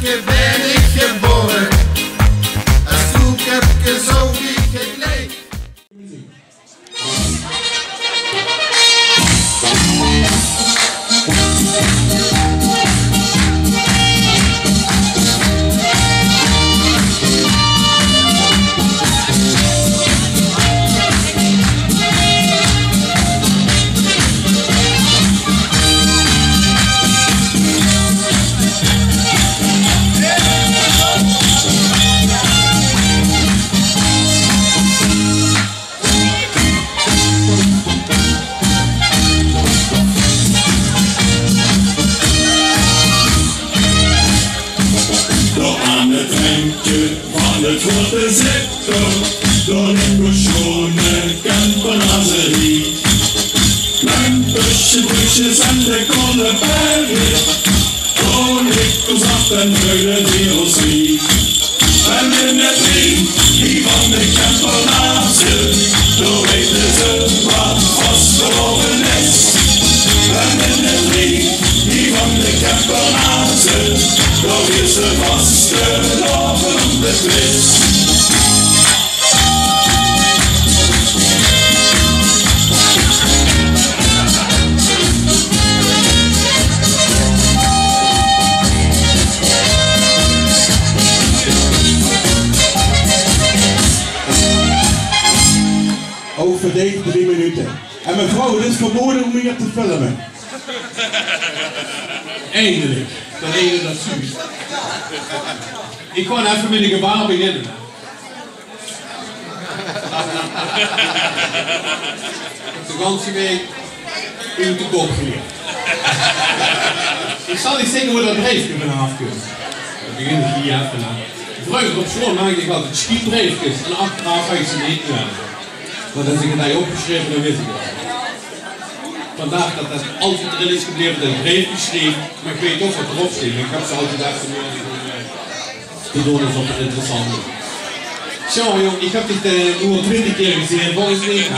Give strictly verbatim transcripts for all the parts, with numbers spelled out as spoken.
Ge bèn ich gebore, es doe kepke zo wie gekleid. Dao aan 't endje van 't groete zitte, dao ligk 'n sjoon Kempenazerie. Mèt busje, busjes en de kolle berrie. Dao ligk ós acht en neule die ós rie. En in 't rie, die van de Kempenaze, dao weite ze wat vastelaovend is. En in 't rie, die van de Kempenaze, dao is de vastelaovend de pris. Ouch veur dich drie minute. En mevrouw, 't is verbode óm hie te filme. Eindelik. Det eine det zuus. Ich gaon effe mit ein gebaar beginne. De ganse waek oet de kop gelierd. Ich zal uch zègke wo det breefke vanaaf kump. Dan begin ich hie effe aan. Vreuger op sjool maakde ich altied schietbreefkes en achteraaf höb ich ze neet mieë. Want es ich 't haw opgesjreve, dan wis ich 't. Vandaar det det altied d'rin is gebleve det ich breefkes sjreef, mer ich weit toch waat d'rop steit. Ich höb ze altied effe mieë te doon is op 't interessante. Zo, jóng, ich höb dit eh, noe al twintig kier gezeen, volges mich.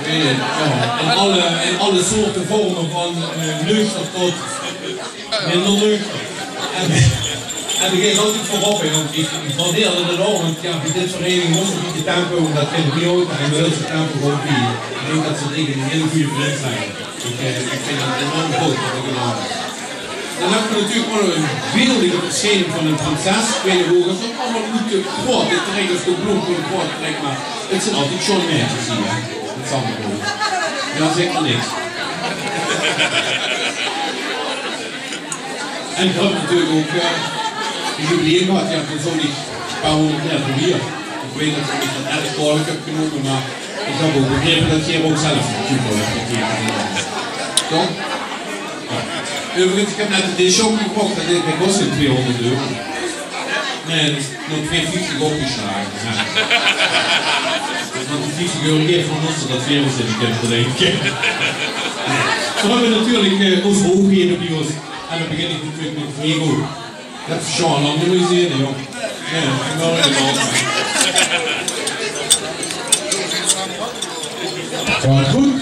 Weit ich, jao. In alle, in alle soorte vorme van eh, nuchter tot minder nuchter. En, en ich gaon altied veurop, hè, want ich, ich waardeer det enorm. Want jao, bie dit vereiniging mós 'n bietje tempo, en det vinj ich ouch. En wils se tempo gewoon bie. Ich dink det se 'n hiel gooj prins höbs. Ich, eh, ich vinj det enorm good waat geer gedaon höb. Dan höbbe v'r natuurlik ouch nog 'n beeldige versjijning van 'n prinses. Ich weit neet wo, det is ouch allemaol good, eh, groot. Dit trek is de bloem van groot trek, mer 't zeen altied sjoon maedjes hie, hè. Det zal waal good. Jao, zèk mer niks. En ich höb natuurlik ouch eh, 'n jubileum gehad, jao, toen zoot ich 'n paar hóngerd jaor hie. Ich weit det ich det erg kwalijk höb genómme, mer Ich höb ouch begrepe det geer ouch zelf natuurlik waal höb gekieke. Toch? Jao. Euverigens, ich höb net de disc ouch gekoch, det, det kos gein twieëhóngerd euro. Nae, det is nog twieë vieftig opgesjlage. Jao. Dus want die vieftig euro geef van ós, det veer ós in de kèm verdrinke. Veer höbbe natuurlik eh, ós hoogheden bie ós. En dan begin ich natuurlik mit Diego. Det is sjoon lang neet mieë gezeen, jóng. Jao, jao, jao. Waal good.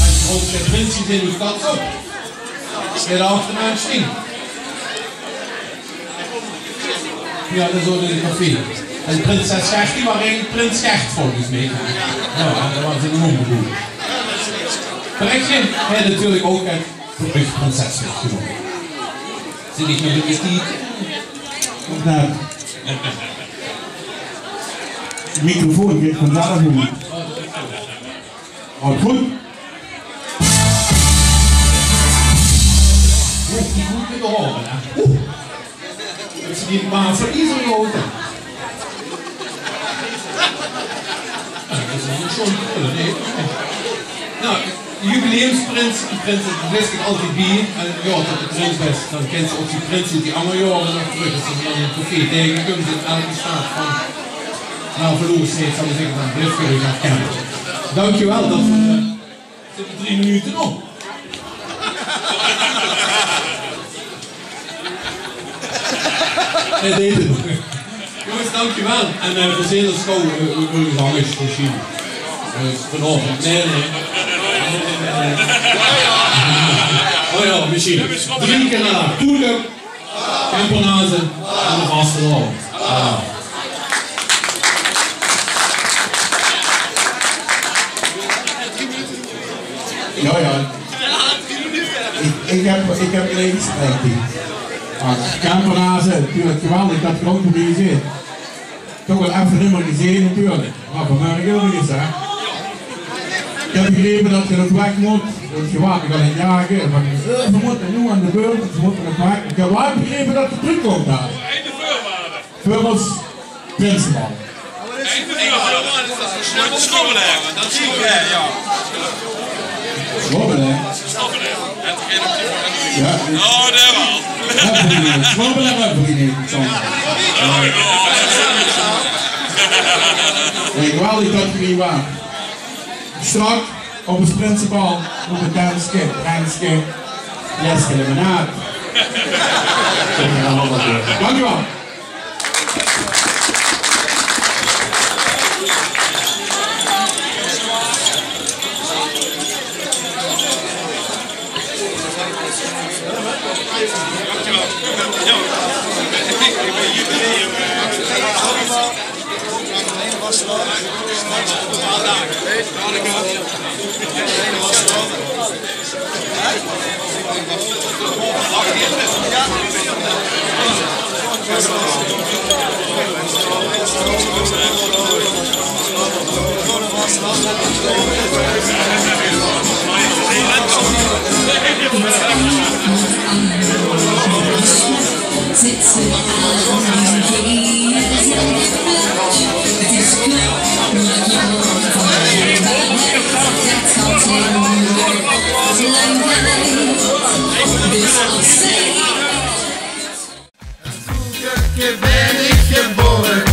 En ouch de prins die zeen, die stap op. Zeen d'r achteraan sjtee. Jao, det is ouch in 't café. En prinses Gertie waor eigelik prins Gert, volges mich. Jao, det waor zien naom bedoeld. Brechtje haet natuurlik ouch 't veur uch prinses mitgenómme. Zit ich nog in de tied? Of net? De microfoon geit vanzelf oet. Waat good. Oeh, die good mit de haore, hè. Oeh. Det is die baan van Israël, hè. Jao, det is ein sjoon krul, nae? Noe, jubileumsprins, die prins, det blief altied bie. En jao, es se de prins bös, dan kins se ouch die prins oet die anger jaore nog trök. Es se ze dan in 't café taengekums, in elke staat van naveloorsheid, zal ich zègke, dan blief se dich herkènne. Dankjewel det v'r eh, Zitte drie minute op. Nae, det is 't. Jónges, dankjewel. En eh, veer zeen ós gaw eh, eh, eh, ganges mesjien. Eh, vanaovend. Nae, nae. Nae, nae, nae, nae. Drie keer na de Toelup, Kempenaze en de vastelaovend. Ja. Ja, ja. Ich, ich höb, ich höb gelieg gespraoke. Mer Kempenaze, natuurlik geweldig det Groen-Publiek zit. Toch waal effe nimmer gezeen natuurlik. Mer vanmorge ouch ins, hè. Ich höb begrepe det geer nog weg mót. Det geer waart nog aan 't jage. Van, eh, veer mótte noe aan de beurt, veer mótte nog weg. Ich höb waal begrepe det geer trökkómp, hè. Veur ós prinsebal. Swabbele. Ja. Oh, dao waal. Swabbele höbbe v'r neet, Sander. Hey, geweldig det geer hie waart. Straks op ós prinsebal, op 't danske, danske, fleske limonade. Dank uch waal. Ein Vogelke bin ich gewore,